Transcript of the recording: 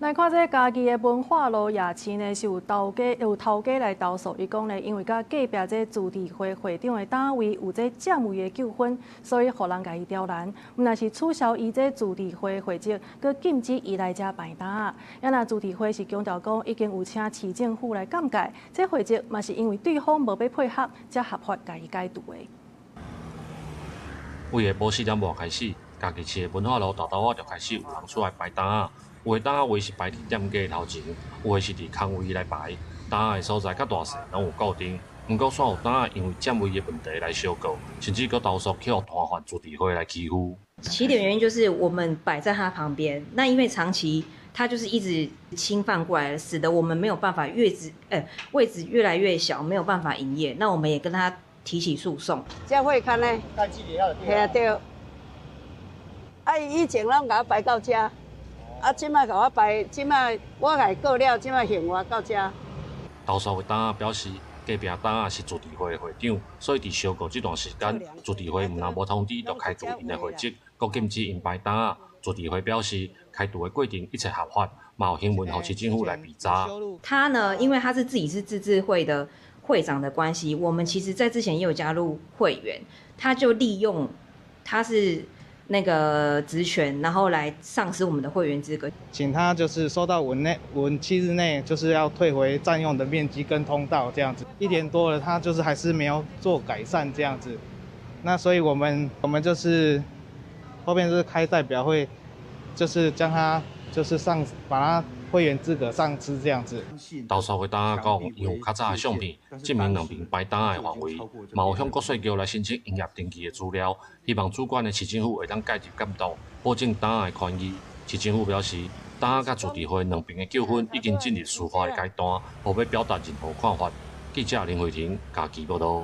來看這嘉義的文化路夜市呢，是有頭家來投訴，伊講呢，因為佮隔壁這自治會會長的攤位有這佔位的糾紛，所以予人共伊刁難。毋但是取消伊這自治會會籍，閣禁止伊來遮擺攤。啊若自治會是強調講，已經有請市政府來鑑界，這會籍嘛是因為對方無欲配合，才合法共伊解除的。為下晡4點外開始，嘉義市的文化路沓沓仔就開始有人出來擺攤仔。有的攤仔位是擺佇店家頭前，有的是佇空位來擺。攤仔的所在佮大細攏有固定，毋過煞有攤仔因為佔位的問題來相告，甚至閣投訴去予攤販自治會來欺負。起點原因就是我們擺在他旁邊，那因為長期他就是一直侵犯過來，使得我們沒有辦法越置，位置越來越小，沒有辦法營業。那我們也跟他提起訴訟。這會看呢？係啊對。啊，以前攏共我擺到遮。啊，這擺共我擺，這擺我共伊告了，這擺還我到遮。投訴的檔仔表示，隔壁檔仔是自治會的會長，所以佇相告這段時間，自治會毋但無通知，就開除𪜶的會籍，閣禁止𪜶擺檔仔。自治會表示，開除的過程一切合法，嘛有行文予市政府來備查。他呢，因為他是自己是自治會的會長的關係，我們其實在之前也有加入會員，他就利用他是那個職權，然後來喪失我們的會員資格。請他就是收到文內文7日內，就是要退回佔用的面積跟通道這樣子。一年多了，他就是還是沒有做改善這樣子。那所以我們就是後面就是開代表會，就是將他就是上把他會員資格喪失這樣子。投訴的檔仔講，𪜶有較早的相片，證明兩邊擺檔仔的範圍，嘛有向國稅局來申請營業登記的資料，希望主管的市政府會當介入監督，保證檔仔的權益。市政府表示，檔仔佮自治會兩邊的糾紛已經進入司法的階段，無欲表達任何看法。記者林慧婷嘉義報導。